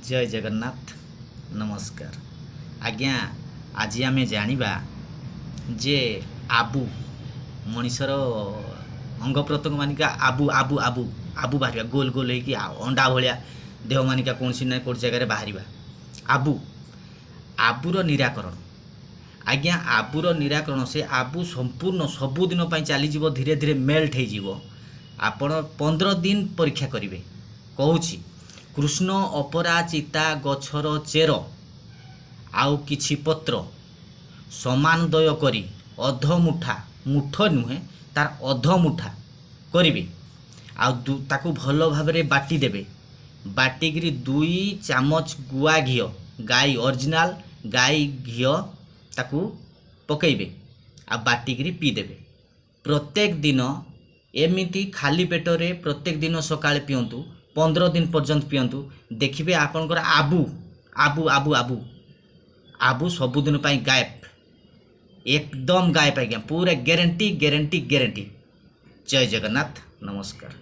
ଜୟ ଜଗନ୍ନାଥ, ନମସ୍କାର ଆଜ୍ଞା। ଆଜି ଆମେ ଜାଣିବା ଯେ ଆବୁ, ମଣିଷର ଅଙ୍ଗ ପ୍ରତ୍ୟଙ୍ଗ ମାନିକା ଆବୁ ଆବୁ ଆବୁ ଆବୁ ବାହାରିବା, ଗୋଲ ଗୋଲ ହେଇକି ଅଣ୍ଡା ଭଳିଆ ଦେହ ମାନିକା କୌଣସି ନା କୌଣସି ଜାଗାରେ ବାହାରିବା ଆବୁ, ଆବୁର ନିରାକରଣ ଆଜ୍ଞା। ଆବୁର ନିରାକରଣ, ସେ ଆବୁ ସମ୍ପୂର୍ଣ୍ଣ ସବୁଦିନ ପାଇଁ ଚାଲିଯିବ, ଧୀରେ ଧୀରେ ମେଲ୍ଟ ହେଇଯିବ। ଆପଣ 15 ଦିନ ପରୀକ୍ଷା କରିବେ କହୁଛି। କୃଷ୍ଣ ଅପରାଜିତା ଗଛର ଚେର ଆଉ କିଛି ପତ୍ର ସମାନ ଦୟ କରି ଅଧ ମୁଠା, ମୁଠ ନୁହେଁ, ତାର ଅଧ ମୁଠା କରିବେ ଆଉ ତାକୁ ଭଲ ଭାବରେ ବାଟି ଦେବେ। ବାଟିକିରି 2 ଚାମଚ ଗୁଆ ଘିଅ, ଗାଈ ଅରିଜିନାଲ ଗାଈ ଘିଅ ତାକୁ ପକେଇବେ ଆଉ ବାଟିକିରି ପିଇଦେବେ। ପ୍ରତ୍ୟେକ ଦିନ ଏମିତି ଖାଲି ପେଟରେ ପ୍ରତ୍ୟେକ ଦିନ ସକାଳେ ପିଅନ୍ତୁ, 15 ଦିନ ପର୍ଯ୍ୟନ୍ତ ପିଅନ୍ତୁ। ଦେଖିବେ ଆପଣଙ୍କର ଆବୁ ଆବୁ ଆବୁ ଆବୁ ଆବୁ ସବୁଦିନ ପାଇଁ ଗାୟବ, ଏକଦମ ଗାୟବ ଆଜ୍ଞା, ପୁରା ଗ୍ୟାରେଣ୍ଟି, ଗ୍ୟାରେଣ୍ଟି, ଗ୍ୟାରେଣ୍ଟି। ଜୟ ଜଗନ୍ନାଥ, ନମସ୍କାର।